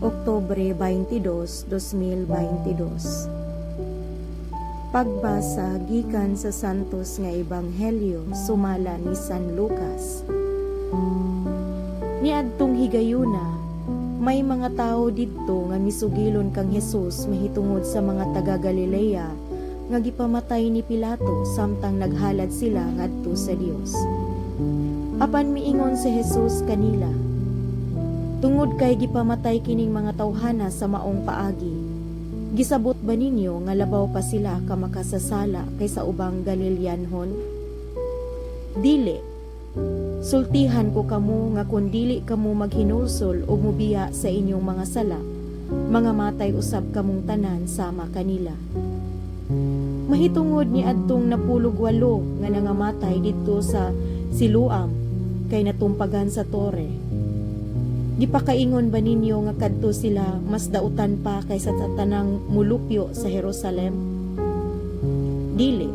Oktubre 22, 2022. Pagbasa gikan sa Santos nga Ebanghelyo sumala ni San Lucas. Niadtong higayuna, may mga tawo didto nga misugilon kang Hesus mahitungod sa mga taga Galilea nga gipamatay ni Pilato samtang naghalad sila ngadto sa Dios. Apan miingon si Jesus kanila, "Tungod kay gipamatay kining mga tawhana sa maong paagi, gisabot ba ninyo nga labaw pa sila ka makasasala kaysa ubang Galileanhon? Dili. Sultihan ko kamo nga kun dili kamo maghinulsol ug mubiya sa inyong mga sala, mangamatay usab kamong tanan sama kanila. Mahitungod ni adtong 18 nga nangamatay didto sa Siloam kay natumpagan sa tore, gipakaingon ba ninyo nga kadto sila mas dautan pa kaysa sa tanang mulupyo sa Jerusalem? Dili.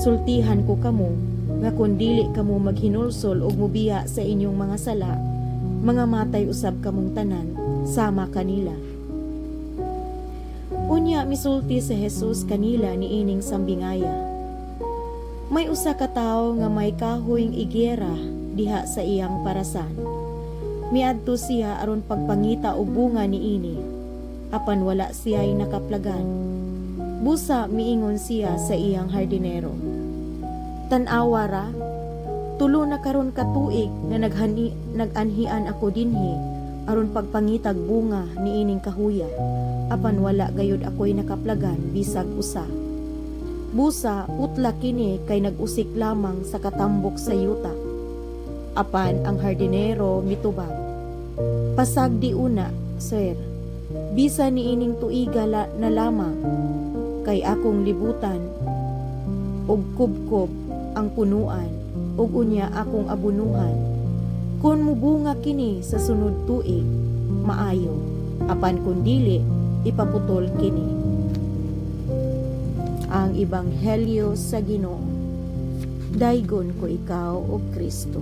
Sultihan ko kamo nga kun dili kamo maghinulsol ug mubiya sa inyong mga sala, mangamatay usab kamong tanan sama kanila." Unya misulti si Jesus kanila niining sambingaya. "May usa ka tawo nga may kahoyng igera diha sa iyang parasan. Miadto siya aron pagpangita og bunga niini, apan wala siya'y nakaplagan. Busa miingon siya sa iyang hardinero, 'Tan-awa ra, 3 na karon ka tuig nga nag-anhian ako dinhi aron pagpangitag bunga niining kahuya, apan wala gayud ako'y nakaplagan bisag usa. Busa putla kini kay nag-usik lamang sa katambok sa yuta.' Apan ang hardinero mitubag, 'Pasagdi una, sir, bisan niining tuiga na lamang, kay akong libutan og kubkob ang punuan ug unya akong abunuhan. Kung mubunga kini sa sunod tuig, maayo. Apan kun dili, ipaputol kini.'" Ang Ebanghelyo sa Ginoo. Daygon ko ikaw, o Kristo.